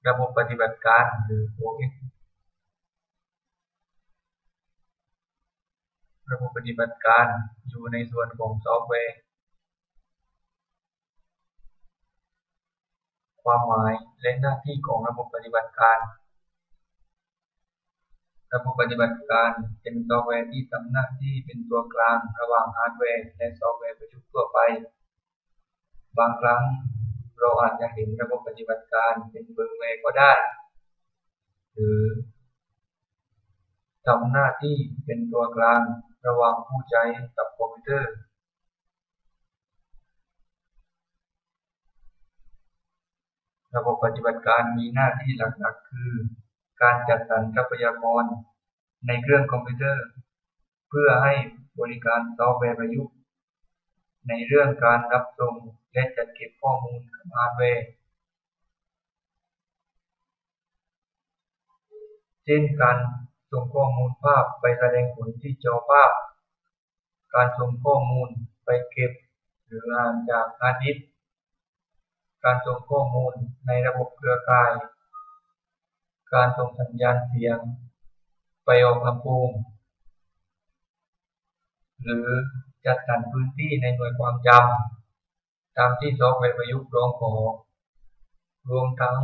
ລະບົບປະຕິບັດການ ຫຼື ໂອເອສ ລະບົບປະຕິບັດການຢູ່ໃນສ່ວນຂອງຊອບແວ. ຄວາມໝາຍ ແລະ ໜ້າທີ່ຂອງລະບົບປະຕິບັດການ. ລະບົບປະຕິບັດການເປັນຊອບແວທີ່ທຳໜ້າທີ່ເປັນຕົວກາງລະຫວ່າງຮາດແວ ແລະ ຊອບແວປະຍຸກທົ່ວໄປ. ບາງຄັ້ງເຮົາອາດຈະເຫັນລະບົບປະຕິບັດການເປັນເຟີມແວກໍໄດ້ ຫຼື ທຳໜ້າທີ່ເປັນຕົວກາງລະຫວ່າງຜູ້ໃຊ້ກັບຄອມພິວເຕີ. ລະບົບປະຕິບັດການມີໜ້າທີ່ຫຼັກໆຄື ການຈັດສັນຊັບພະຍາກອນໃນເຄື່ອງຄອມພິວເຕີ ເພື່ອໃຫ້ບໍລິການຊອບແວປະຍຸກ ໃນເລື່ອງການຮັບສົ່ງ ແລະ ຈັດເກັບຂໍ້ມູນກັບຮາດແວ ເຊັ່ນ ການສົ່ງຂໍ້ມູນພາບໄປສະແດງຜົນທີ່ຈໍພາບ, ການສົ່ງຂໍ້ມູນໄປເກັບ ຫຼື ອ່ານຈາກຮາດດິດ, ການສົ່ງຂໍ້ມູນໃນລະບົບເຄືອຂ່າຍ, ການສົ່ງສັນຍານສຽງໄປອອກລຳໂພງ ຫຼື ຈັດສັນພື້ນທີ່ໃນໜ່ວຍຄວາມຈຳ ຕາມທີ່ຊອບແວປະຍຸກຮ້ອງຂໍ, ລວມທັງ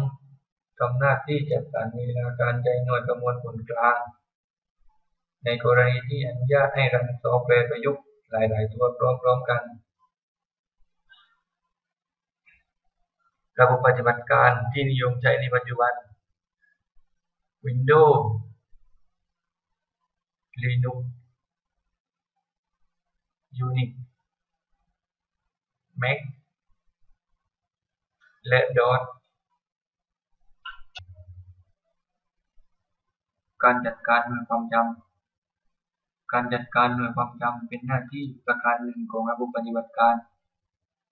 ທຳໜ້າທີ່ຈັດສັນເວລາການໃຊ້ໜ່ວຍປະມວນຜົນກາງ ໃນກໍລະນີທີ່ອະນຸຍາດໃຫ້ຣັນຊອບແວປະຍຸກຫຼາຍໆຕົວພ້ອມໆກັນ. ລະບົບປະຕິບັດການທີ່ນິຍົມໃຊ້ໃນປັດຈຸບັນ ວິນໂດ, ລີນຸກ, ຢູນິກ, ແມັກ ແລະ ດອສ. ການຈັດການໜ່ວຍຄວາມຈຳ. ການຈັດການໜ່ວຍຄວາມຈຳເປັນໜ້າທີ່ປະການໜຶ່ງຂອງລະບົບປະຕິບັດການ.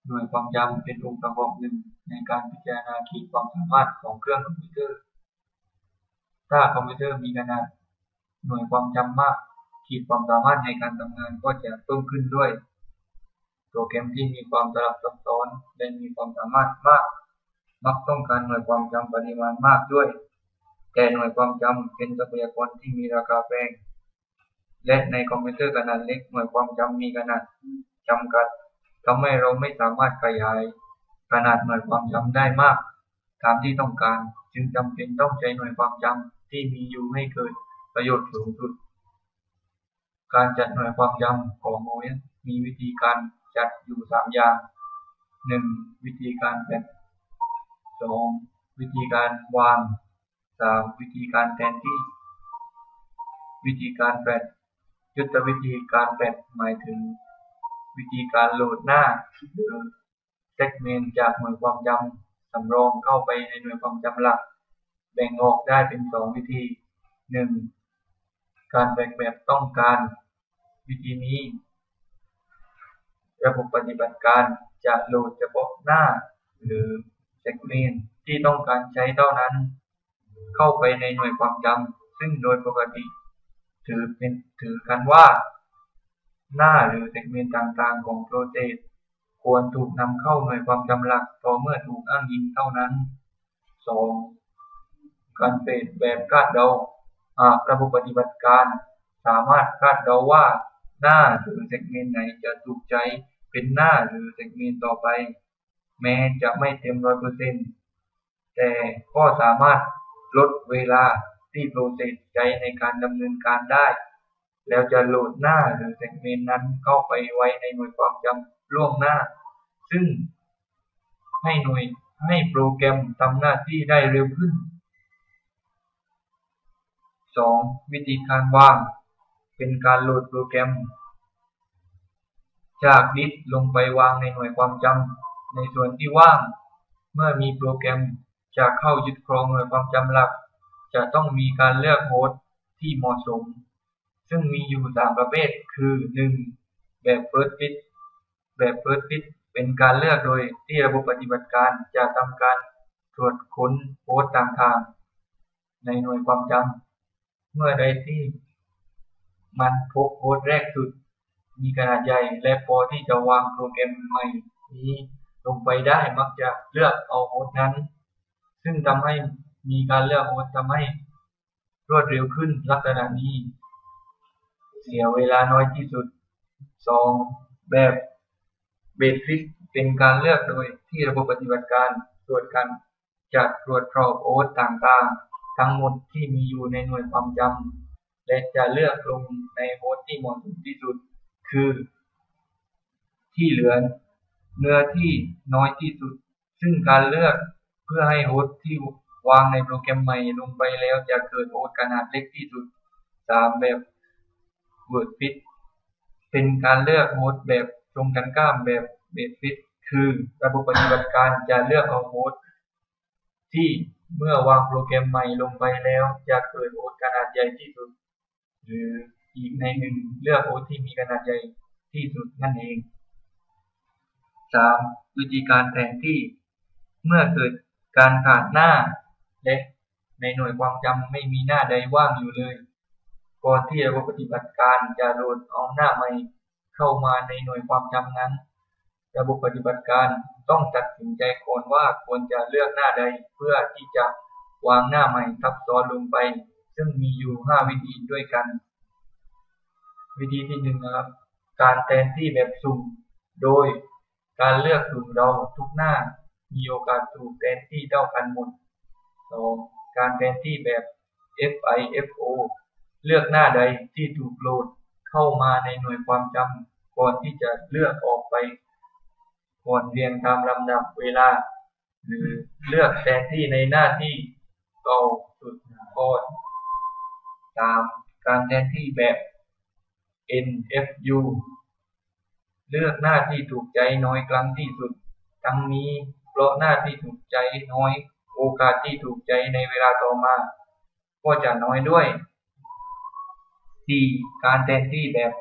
ໜ່ວຍຄວາມຈຳເປັນອົງປະກອບໜຶ່ງໃນການພິຈາລະນາຂີດຄວາມສາມາດຂອງເຄື່ອງຄອມພິວເຕີ. ຖ້າຄອມພິວເຕີມີຂະໜາດໜ່ວຍຄວາມຈຳມາກ, ຂີດຄວາມສາມາດໃນການທຳງານກໍຈະເພີ່ມຂຶ້ນດ້ວຍ. ໂປຣແກຣມທີ່ມີຄວາມສະຫຼັບຊັບຊ້ອນ ແລະ ມີຄວາມສາມາດມາກ ມັກຕ້ອງການໜ່ວຍຄວາມຈຳປະລິມານມາກດ້ວຍ, ແຕ່ໜ່ວຍຄວາມຈຳເປັນຊັບພະຍາກອນທີ່ມີລາຄາແພງ ແລະ ໃນຄອມພິວເຕີຂະໜາດເລັກ, ໜ່ວຍຄວາມຈຳມີຂະໜາດຈຳກັດ, ທຳໃຫ້ເຮົາໄມ່ສາມາດຂະຫຍາຍຂະໜາດໜ່ວຍຄວາມຈຳໄດ້ມາກຕາມທີ່ຕ້ອງການ, ຈຶ່ງຈຳເປັນຕ້ອງໃຊ້ໜ່ວຍຄວາມຈຳທີ່ມີຢູ່ໃຫ້ເກີດປະໂຫຍດສູງສຸດ. ການຈັດໜ່ວຍຄວາມຈຳຂອງໂອເອສມີວິທີການຈັດຢູ່ສາມຢ່າງ. ໜຶ່ງ ວິທີການແຟດ. ສອງ ວິທີການວາງ. ສາມ ວິທີການແທນທີ່. ວິທີການແຟດ. ຍຸດທະວິທີການແຟດໝາຍເຖິງວິທີການໂຫຼດໜ້າ ຫຼື ເຊັກເມນຈາກໜ່ວຍຄວາມຈຳສຳລອງເຂົ້າໄປໃນໜ່ວຍຄວາມຈຳຫຼັກ ແບ່ງອອກໄດ້ເປັນສອງວິທີ. ໜຶ່ງ ການແຟດແບບຕ້ອງການ. ວິທີນີ້ ລະບົບປະຕິບັດການຈະໂຫຼດສະເພາະໜ້າ ຫຼື ເຊັກເມນທີ່ຕ້ອງການໃຊ້ເທົ່ານັ້ນ ເຂົ້າໄປໃນໜ່ວຍຄວາມຈຳ, ຊຶ່ງໂດຍປົກກະຕິຖືເປັນ ຖືກັນວ່າ ໜ້າ ຫຼື ເຊັກເມນຕ່າງໆຂອງໂປຣເຊສ ຄວນຖືກນຳເຂົ້າໜ່ວຍຄວາມຈຳຫຼັກ ຕໍ່ເມື່ອຖືກອ້າງອີງເທົ່ານັ້ນ. ສອງ ການເຟດແບບຄາດເດົາ. ຫາກລະບົບປະຕິບັດການສາມາດຄາດເດົາວ່າ ໜ້າ ຫຼື ເຊັກເມນໃດຈະຖືກໃຊ້ເປັນໜ້າ ຫຼື ເຊັກເມນຕໍ່ໄປ, ແມ້ຈະໄມ່ເຕັມຮ້ອຍເປີເຊັນ ແຕ່ກໍສາມາດລົດເວລາທີ່ໂປຣເຊສໃຊ້ໃນການດຳເນີນການໄດ້ ແລ້ວຈະໂຫຼດໜ້າ ຫຼື ເຊັກເມນນັ້ນເຂົ້າໄປໄວ້ໃນໜ່ວຍຄວາມຈຳລ່ວງໜ້າ, ຊຶ່ງໃຫ້ໜ່ວຍ ໃຫ້ໂປຣແກຣມທຳໜ້າທີ່ໄດ້ເລັວຂຶ້ນ. ສອງ ວິທີການວາງ ເປັນການໂຫຼດໂປຣແກຣມຈາກດິສລົງໄປວາງໃນໜ່ວຍຄວາມຈຳໃນສ່ວນທີ່ວ່າງ. ເມື່ອມີໂປຣແກຣມຈະເຂົ້າຍຶດຄອງໜ່ວຍຄວາມຈຳຫຼັກ, ຈະຕ້ອງມີການເລືອກໂຮສທີ່ເໝາະສົມ, ຊຶ່ງມີຢູ່ສາມປະເພດ ຄື ໜຶ່ງ ແບບເຟີສຟິດ. ແບບເຟີສຟິດເປັນການເລືອກໂດຍທີ່ລະບົບປະຕິບັດການຈະທຳການກວດຄົ້ນໂຮສຕ່າງໆໃນໜ່ວຍຄວາມຈຳ. ເມື່ອໃດທີ່ມັນພົບໂຮສແລກສຸດມີຂະໜາດໃຫຍ່ ແລະ ພໍທີ່ຈະວາງໂປຣແກຣມໃໝ່ນີ້ລົງໄປໄດ້, ມັກຈະເລືອກເອົາໂຮສນັ້ນ, ຊຶ່ງທຳໃຫ້ ມີການເລືອກໂຮສທຳໃຫ້ລວດເລັວຂຶ້ນ. ລັກສະນະນີ້ເສຍເວລານ້ອຍທີ່ສຸດ. ສອງ ແບບເບດຟິດ ເປັນການເລືອກໂດຍທີ່ລະບົບປະຕິບັດການ ຕວດການ ຈະກວດສອບໂຮສຕ່າງໆທັງໝົດທີ່ມີຢູ່ໃນໜ່ວຍຄວາມຈຳ ແລະ ຈະເລືອກລົງໃນໂຮສທີ່ເໝາະສົມທີ່ສຸດ ຄື ທີ່ເຫຼືອເນື້ອທີ່ນ້ອຍທີ່ສຸດ, ຊຶ່ງການເລືອກເພື່ອໃຫ້ໂຮສທີ່ວາງໃນໂປຣແກຣມໃໝ່ລົງໄປແລ້ວຈະເກີດໂຮສຂະໜາດເລັກທີ່ສຸດ. ສາມ ແບບເວີດຟິດ ເປັນການເລືອກໂຮສແບບກົງກັນຂ້າມແບບເບດຟິດ ຄື ລະບົບປະຕິບັດການຈະເລືອກເອົາໂຮສ ທີ່ເມື່ອວາງໂປຣແກຣມໃໝ່ລົງໄປແລ້ວຈະເກີດໂຮສຂະໜາດໃຫຍ່ທີ່ສຸດ ຫຼື ອີກໃນໜຶ່ງ ເລືອກໂຮສທີ່ມີຂະໜາດໃຫຍ່ທີ່ສຸດນັ້ນເອງ. ສາມ ວິທີການແທນທີ່ ເມື່ອເກີດການຂາດໜ້າ ແລະ ໃນໜ່ວຍຄວາມຈຳໄມ່ມີໜ້າໃດວ່າງຢູ່ເລີຍ ກ່ອນທີ່ລະບົບປະຕິບັດການຈະໂຫຼດເອົາໜ້າໃໝ່ເຂົ້າມາໃນໜ່ວຍຄວາມຈຳນັ້ນ, ລະບົບປະຕິບັດການຕ້ອງຕັດສິນໃຈກ່ອນວ່າຄວນຈະເລືອກໜ້າໃດເພື່ອທີ່ຈະວາງໜ້າໃໝ່ທັບຊ້ອນລົງໄປ, ຊຶ່ງມີຢູ່ຫ້າວິທີດ້ວຍກັນ. ວິທີທີໜຶ່ງນະຄັບ ການແທນທີ່ແບບສຸ່ມ ໂດຍການເລືອກສຸ່ມເດົາ ທຸກໜ້າມີໂອກາດຖືກແທນທີ່ເທົ່າກັນໝົດ. ສອງ ການແທນທີ່ແບບ FIFO ເລືອກໜ້າໃດທີ່ຖືກໂຫຼດເຂົ້າມາໃນໜ່ວຍຄວາມຈຳ ກ່ອນທີ່ຈະເລືອກອອກໄປກ່ອນລຽງຕາມລຳດັບເວລາ ຫຼື ເລືອກແທນທີ່ໃນໜ້າທີ່ເກົ່າສຸດກ່ອນ. ສາມ ການແທນທີ່ແບບ NFU ເລືອກໜ້າທີ່ຖືກໃຈນ້ອຍຄັ້ງທີ່ສຸດ. ທັງນີ້ ເພາະໜ້າທີ່ຖືກໃຈນ້ອຍ ໂອກາດທີ່ຖືກໃຈໃນເວລາຕໍ່ມາກໍຈະນ້ອຍດ້ວຍ. ສີ່ ການແທນທີ່ແບບ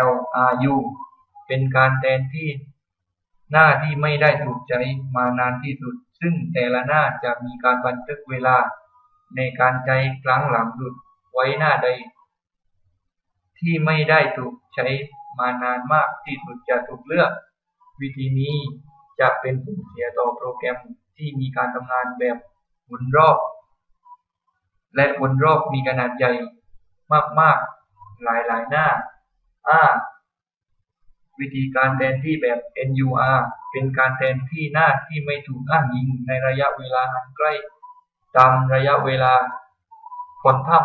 LRU ເປັນການແທນທີ່ໜ້າທີ່ໄມ່ໄດ້ຖືກໃຈມານານທີ່ສຸດ, ຊຶ່ງແຕ່ລະໜ້າຈະມີການບັນທຶກເວລາໃນການໃຈຄັ້ງຫຼັງສຸດໄວ້. ໜ້າໃດທີ່ໄມ່ໄດ້ຖືກໃຊ້ມານານມາກທີ່ສຸດຈະຖືກເລືອກ. ວິທີນີ້ຈະເປັນຜົນເສຍຕໍ່ໂປຣແກຣມທີ່ມີການທຳງານແບບວົນລອບ ແລະ ວົນລອບມີຂະໜາດໃຫຍ່ມາກໆ ຫຼາຍໆໜ້າ. ຫ້າ ວິທີການແທນທີ່ແບບ NUR ເປັນການແທນທີ່ໜ້າທີ່ໄມ່ຖືກອ້າງອີງໃນໄລຍະເວລາອັນໃກ້ ຕາມໄລຍະເວລາຄວອນທັມ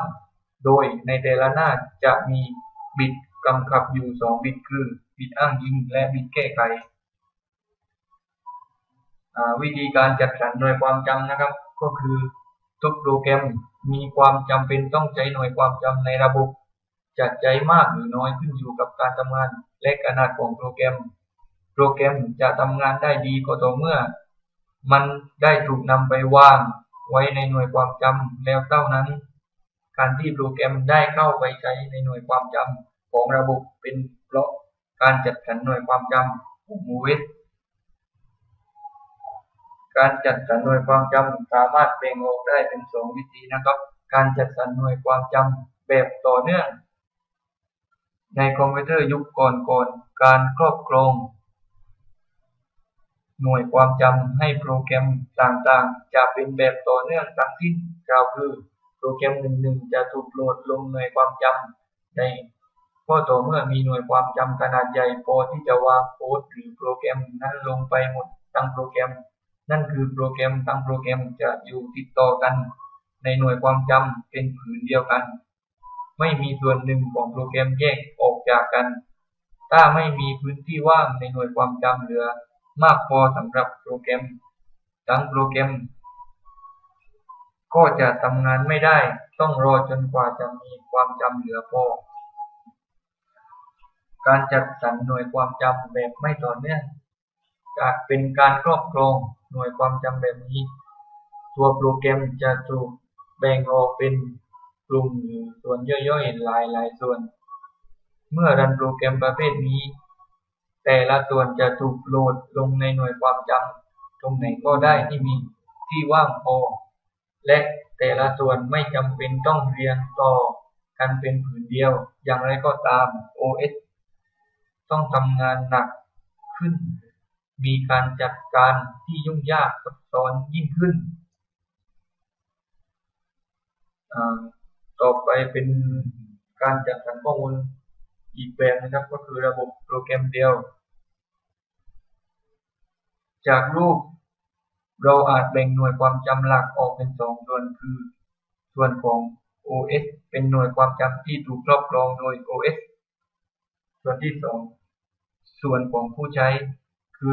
ໂດຍໃນແຕ່ລະໜ້າຈະມີບິດກຳກັບຢູ່ສອງບິດ ຄື ບິດອ້າງອີງ ແລະ ບິດແກ້ໄຂ. ອາ ວິທີການຈັດສັນໜ່ວຍຄວາມຈຳນະຄັບ ກໍຄືທຸກໂປຣແກຣມມີຄວາມຈຳເປັນຕ້ອງໃຊ້ໜ່ວຍຄວາມຈຳໃນລະບົບ ຈະໃຊ້ມາກ ຫຼື ນ້ອຍ ຂຶ້ນຢູ່ກັບການທຳງານ ແລະ ຂະໜາດຂອງໂປຣແກຣມ. ໂປຣແກຣມຈະທຳງານໄດ້ດີກໍຕໍ່ເມື່ອມັນໄດ້ຖືກນຳໄປວາງໄວ້ໃນໜ່ວຍຄວາມຈຳແລ້ວເທົ່ານັ້ນ. ການທີ່ໂປຣແກຣມໄດ້ເຂົ້າໄປໃຊ້ໃນໜ່ວຍຄວາມຈຳຂອງລະບົບ ເປັນເພາະການຈັດສັນໜ່ວຍຄວາມຈຳຂອງ MOVEX. ການຈັດສັນໜ່ວຍຄວາມຈຳສາມາດແບ່ງອອກໄດ້ເປັນສອງວິທີນະຄັບ. ການຈັດສັນໜ່ວຍຄວາມຈຳແບບຕໍ່ເນື່ອງ. ໃນຄອມພິວເຕີຍຸກກ່ອນໆ ການຄອບຄອງໜ່ວຍຄວາມຈຳໃຫ້ໂປຣແກຣມຕ່າງໆ ຈະເປັນແບບຕໍ່ເນື່ອງທັງສິ້ນ, ກ່າວຄື ໂປຣແກຣມໜຶ່ງໆ ຈະຖືກໂຫຼດລົງໜ່ວຍຄວາມຈຳໃດ ກໍຕໍ່ເມື່ອມີໜ່ວຍຄວາມຈຳຂະໜາດໃຫຍ່ພໍທີ່ຈະວາງໂຄດ ຫຼື ໂປຣແກຣມນັ້ນລົງໄປໝົດທັງໂປຣແກຣມ. ນັ້ນຄືໂປຣແກຣມທັງໂປຣແກຣມຈະຢູ່ຕິດຕໍ່ກັນໃນໜ່ວຍຄວາມຈຳເປັນຜືນດຽວກັນ. ໄມ່ມີສ່ວນໜຶ່ງຂອງໂປຣແກຣມແຍກອອກຈາກກັນ. ຖ້າໄມ່ມີພື້ນທີ່ວ່າງໃນໜ່ວຍຄວາມຈຳເຫຼືອມາກພໍສຳລັບໂປຣແກຣມ, ທັງໂປຣແກຣມກໍຈະທຳງານໄມ່ໄດ້, ຕ້ອງລໍຈົນກວ່າຈະມີຄວາມຈຳເຫຼືອພໍ. ການຈັດສັນໜ່ວຍຄວາມຈຳແບບໄມ່ຕໍ່ເນື່ອງ. ຈະເປັນການຄອບຄອງໜ່ວຍຄວາມຈຳແບບນີ້. ຕົວໂປຣແກຣມຈະຖືກແບ່ງອອກເປັນກຸ່ມ ຫຼື ສ່ວນຍ່ອຍໆຫຼາຍໆສ່ວນ. ເມື່ອຣັນໂປຣແກຣມປະເພດນີ້, ແຕ່ລະສ່ວນຈະຖືກໂຫຼດລົງໃນໜ່ວຍຄວາມຈຳຕົງໃດກໍໄດ້ທີ່ມີທີ່ວ່າງພໍ ແລະ ແຕ່ລະສ່ວນໄມ່ຈຳເປັນຕ້ອງລຽງຕໍ່ກັນເປັນຜືນດຽວ. ຢ່າງໃດກໍຕາມ, ໂອເອສຕ້ອງທຳງານໜັກຂຶ້ນ, ມີການຈັດການທີ່ຫຍຸ້ງຍາກຊັບຊ້ອນຍິ່ງຂຶ້ນ. າ ຕໍ່ໄປເປັນການຈັດສັນຂໍ້ມູນອີກແບບໜຶ່ງຄັບ ກໍຄືລະບົບໂປຣແກຣມດຽວ. ຈາກຮູບ ເຮົາອາດແບ່ງໜ່ວຍຄວາມຈຳຫຼັກອອກເປັນສອງສ່ວນ ຄື ສ່ວນຂອງໂອເອສ ເປັນໜ່ວຍຄວາມຈຳທີ່ຖືກຄອບຄອງໂດຍໂອເອສ ສ່ວນທີສອງ ສ່ວນຂອງຜູ້ໃຊ້ ຄື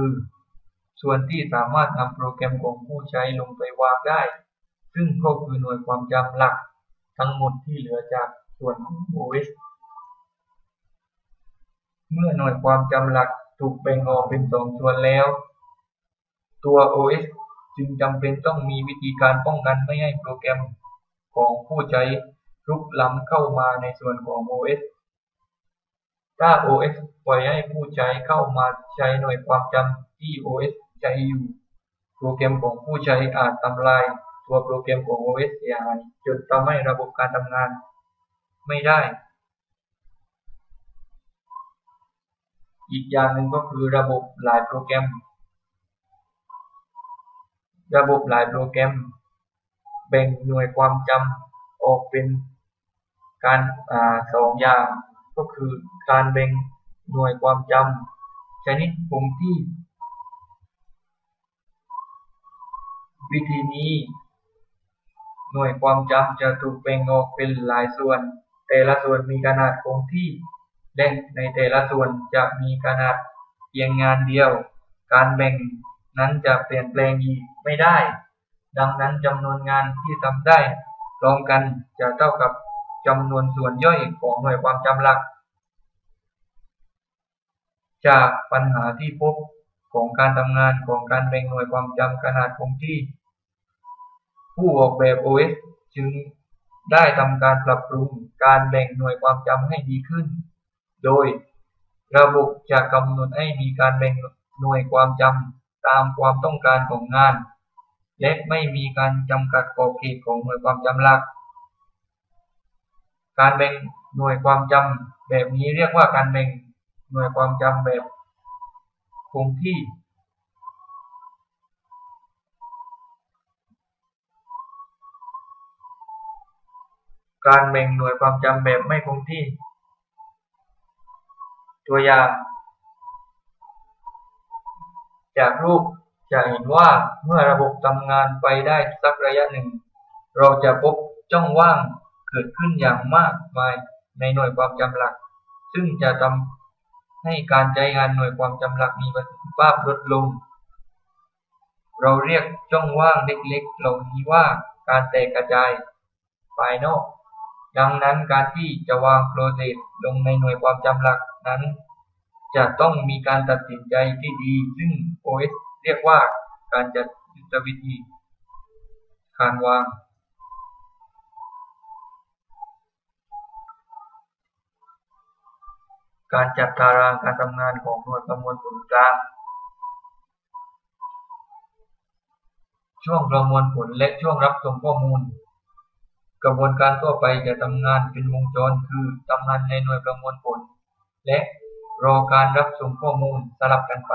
ສ່ວນທີ່ສາມາດນຳໂປຣແກຣມຂອງຜູ້ໃຊ້ລົງໄປວາງໄດ້ ຊຶ່ງກໍຄືໜ່ວຍຄວາມຈຳຫຼັກທັງໝົດທີ່ເຫຼືອຈາກສ່ວນຂອງໂອເອສ. ເມື່ອໜ່ວຍຄວາມຈຳຫຼັກຖືກແບ່ງອອກເປັນສອງສ່ວນແລ້ວ, ຕົວໂອເອສຈຶ່ງຈຳເປັນຕ້ອງມີວິທີການປ້ອງກັນໄມ່ໃຫ້ໂປຣແກຣມຂອງຜູ້ໃຊ້ລຸກລ້ຳເຂົ້າມາໃນສ່ວນຂອງໂອເອສ. ຖ້າໂອເອສປ່ອຍໃຫ້ຜູ້ໃຊ້ເຂົ້າມາໃຊ້ໜ່ວຍຄວາມຈຳທີ່ໂອເອສໃຊ້ຢູ່, ໂປຣແກຣມຂອງຜູ້ໃຊ້ອາດທຳລາຍຕົວໂປຣແກຣມຂອງໂອເອສເສຍຫາຍ ຈົນທຳໃຫ້ລະບົບການທຳງານໄມ່ໄດ້. ອີກຢ່າງໜຶ່ງກໍຄືລະບົບຫຼາຍໂປຣແກຣມ. ລະບົບຫຼາຍໂປຣແກຣມແບ່ງໜ່ວຍຄວາມຈຳອອກເປັນການ ອາ ສອງຢ່າງ ກໍຄືການແບ່ງໜ່ວຍຄວາມຈຳຊະນິດຄົງທີ່. ວິທີນີ້ ໜ່ວຍຄວາມຈຳຈະຖືກແບ່ງອອກເປັນຫຼາຍສ່ວນ, ແຕ່ລະສ່ວນມີຂະໜາດຄົງທີ່ ແລະ ໃນແຕ່ລະສ່ວນຈະມີຂະໜາດພຽງງານດຽວ. ການແບ່ງນັ້ນຈະປ່ຽນແປງອີກໄມ່ໄດ້, ດັ່ງນັ້ນ ຈຳນວນງານທີ່ທຳໄດ້ພ້ອມກັນຈະເທົ່າກັບຈຳນວນສ່ວນຍ່ອຍຂອງໜ່ວຍຄວາມຈຳຫຼັກ. ຈາກບັນຫາທີ່ພົບຂອງການທຳງານຂອງການແບ່ງໜ່ວຍຄວາມຈຳຂະໜາດຄົງທີ່, ຜູ້ອອກແບບໂອເອສຈຶ່ງໄດ້ທຳການປັບປຸງການແບ່ງໜ່ວຍຄວາມຈຳໃຫ້ດີຂຶ້ນ, ໂດຍລະບົບຈະກຳນົດໃຫ້ມີການແບ່ງໜ່ວຍຄວາມຈຳຕາມຄວາມຕ້ອງການຂອງງານ ແລະ ໄມ່ມີການຈຳກັດຂອບເຂດຂອງໜ່ວຍຄວາມຈຳຫຼັກ. ການແບ່ງໜ່ວຍຄວາມຈຳແບບນີ້ຮຽກວ່າການແບ່ງໜ່ວຍຄວາມຈຳແບບຄົງທີ່. ການແບ່ງໜ່ວຍຄວາມຈຳແບບໄມ່ຄົງທີ່. ຕົວຢ່າງ, ຈາກຮູບຈະເຫັນວ່າເມື່ອລະບົບທຳງານໄປໄດ້ສັກໄລຍະໜຶ່ງ, ເຮົາຈະພົບຊ່ອງວ່າງເກີດຂຶ້ນຢ່າງມາກມາຍໃນໜ່ວຍຄວາມຈຳຫຼັກ, ຊຶ່ງຈະທຳໃຫ້ການໃຊ້ງານໜ່ວຍຄວາມຈຳຫຼັກມີປະສິດທິພາບຫຼຸດລົງ. ເຮົາຮຽກຊ່ອງວ່າງເລັກໆເຫຼົ່ານີ້ວ່າການແຕກກະຈາຍພາຍນອກ. ດັ່ງນັ້ນ ການທີ່ຈະວາງໂປຣເຊສລົງໃນໜ່ວຍຄວາມຈຳຫຼັກນັ້ນ ຈະຕ້ອງມີການຕັດສິນໃຈທີ່ດີ, ຊຶ່ງໂອເອສຮຽກວ່າການຈັດຍຸດທະວິທີການວາງ. ການຈັດຕາລາງການທຳງານຂອງໜ່ວຍປະມວນຜົນກາງ. ຊ່ວງປະມວນຜົນ ແລະ ຊ່ວງຮັບສົ່ງຂໍ້ມູນ. ກະບວນການທົ່ວໄປຈະທຳງານເປັນວົງຈອນ ຄື ທຳງານໃນໜ່ວຍປະມວນຜົນ ແລະ ລໍການຮັບສົ່ງຂໍ້ມູນສະຫຼັບກັນໄປ,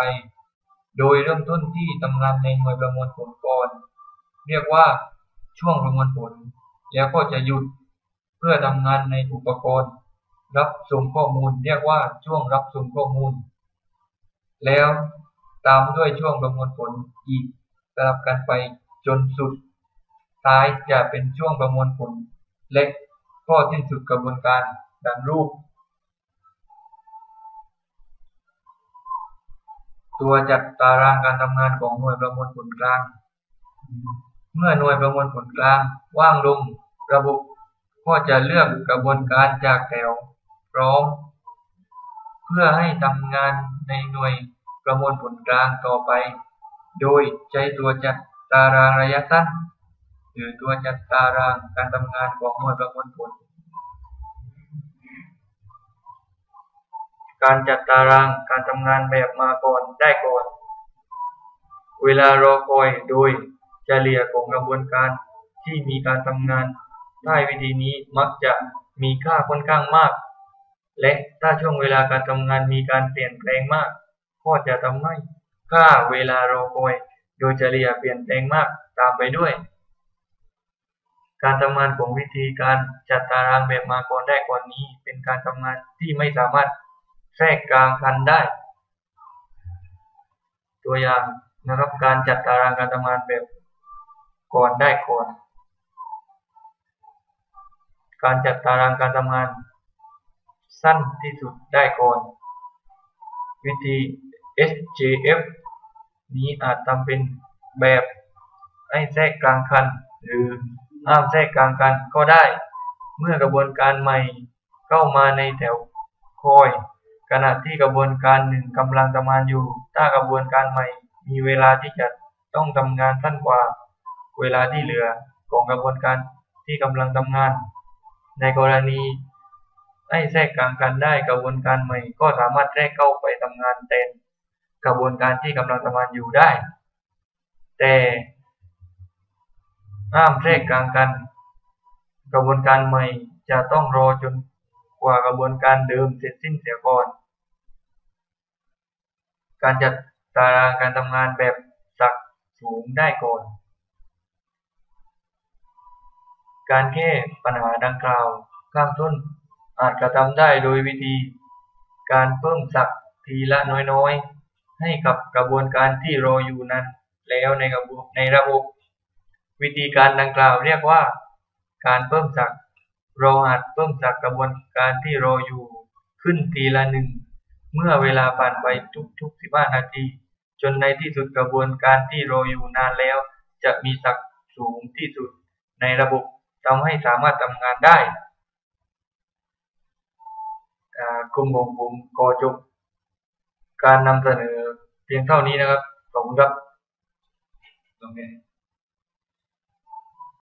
ໂດຍເລີ່ມຕົ້ນທີ່ທຳງານໃນໜ່ວຍປະມວນຜົນກ່ອນ ຮຽກວ່າຊ່ວງປະມວນຜົນ ແລ້ວກໍຈະຢຸດ ເພື່ອທຳງານໃນອຸປະກອນຮັບສົ່ງຂໍ້ມູນ ຮຽກວ່າຊ່ວງຮັບສົ່ງຂໍ້ມູນ ແລ້ວຕາມດ້ວຍຊ່ວງປະມວນຜົນອີກ ສະຫຼັບກັນໄປຈົນສຸດທ້າຍຈະເປັນຊ່ວງປະມວນຜົນ ແລະ ກໍສິ້ນສຸດກະບວນການ. ດັ່ງຮູບ ຕົວຈັດຕາລາງການທຳງານຂອງໜ່ວຍປະມວນຜົນກາງ. ເມື່ອໜ່ວຍປະມວນຜົນກາງວ່າງລົງ, ລະບົບກໍຈະເລືອກກະບວນການຈາກແຖວພ້ອມ ເພື່ອໃຫ້ທຳງານໃນໜ່ວຍປະມວນຜົນກາງຕໍ່ໄປ, ໂດຍໃຊ້ຕົວຈັດຕາລາງໄລຍະສັ້ນ ຫຼື ຕົວຈັດຕາລາງການທຳງານຂອງໜ່ວຍປະມວນຜົນ. ການຈັດຕາລາງການທຳງານແບບມາກ່ອນໄດ້ກ່ອນ, ເວລາລໍຄອຍໂດຍຈະເລ່ຍຂອງກະບວນການທີ່ມີການທຳງານໃຕ້ວິທີນີ້ມັກຈະມີຄ່າຂ້ອນຂ້າງມາກ ແລະ ຖ້າຊ່ວງເວລາການທຳງານມີການປ່ຽນແປງມາກ, ກໍຈະທຳໃຫ້ຄ່າເວລາລໍຄອຍໂດຍຈະເລ່ຍປ່ຽນແປງມາກຕາມໄປດ້ວຍ. ການທຳງານຂອງວິທີການຈັດຕາລາງແບບມາກ່ອນໄດ້ກ່ອນນີ້ ເປັນການທຳງານທີ່ໄມ່ສາມາດແຊກກາງຄັນໄດ້. ຕົວຢ່າງນະຄັບ ການຈັດຕາລາງການທຳງານແບບກ່ອນໄດ້ກ່ອນ, ການຈັດຕາລາງການທຳງານສັ້ນທີ່ສຸດໄດ້ກ່ອນ. ວິທີ ເອັສ ເຈ ເອັຟ ນີ້ອາດທຳເປັນແບບໃຫ້ແຊກກາງຄັນ ຫຼື ຫ້າມແຊກກາງຄັນກໍໄດ້. ເມື່ອກະບວນການໃໝ່ ເຂົ້າມາໃນແຖວຄອຍ ຂະນະທີ່ກະບວນການໜຶ່ງກຳລັງທຳງານຢູ່. ຖ້າກະບວນການໃໝ່ມີເວລາທີ່ຈະຕ້ອງທຳງານສັ້ນກວ່າເວລາທີ່ເຫຼືອຂອງກະບວນການທີ່ກຳລັງທຳງານ, ໃນກໍລະນີໃຫ້ແຊກກາງຄັນໄດ້, ກະບວນການໃໝ່ກໍສາມາດແຊກເຂົ້າໄປທຳງານແທນກະບວນການທີ່ກຳລັງທຳງານຢູ່ໄດ້. ແຕ່ຫ້າມແຊກກາງຄັນ. ກະບວນການໃໝ່ຈະຕ້ອງລໍຈົນກວ່າກະບວນການເດີມເສັດສິ້ນເສຍກ່ອນ. ການຈັດຕາລາງການທຳງານແບບສັກສູງໄດ້ກ່ອນ. ການແກ້ບັນຫາດັ່ງກ່າວຂ້າງຕົ້ນອາດກະທຳໄດ້ໂດຍວິທີການເພີ່ມສັກທີລະນ້ອຍໆ ໃຫ້ກັບກະບວນການທີ່ລໍຢູ່ນັ້ນແລ້ວໃນກະບວນ ໃນລະບົບ. ວິທີການດັ່ງກ່າວຮຽກວ່າ ການເພີ່ມສັກ. ເຮົາອາດເພີ່ມສັກກະບວນການທີ່ລໍຢູ່ຂຶ້ນທີລະໜຶ່ງ ເມື່ອເວລາຜ່ານໄປທຸກໆສິບຫ້ານາທີ, ຈົນໃນທີ່ສຸດກະບວນການທີ່ລໍຢູ່ນານແລ້ວຈະມີສັກສູງທີ່ສຸດໃນລະບົບ, ທຳໃຫ້ສາມາດທຳງານໄດ້. ອາ, ກຸ່ມຂອງຜົມຂໍຈົບການນຳສະເໜີພຽງເທົ່ານີ້ນະຄັບ. ຂອບຄຸນຄັບ.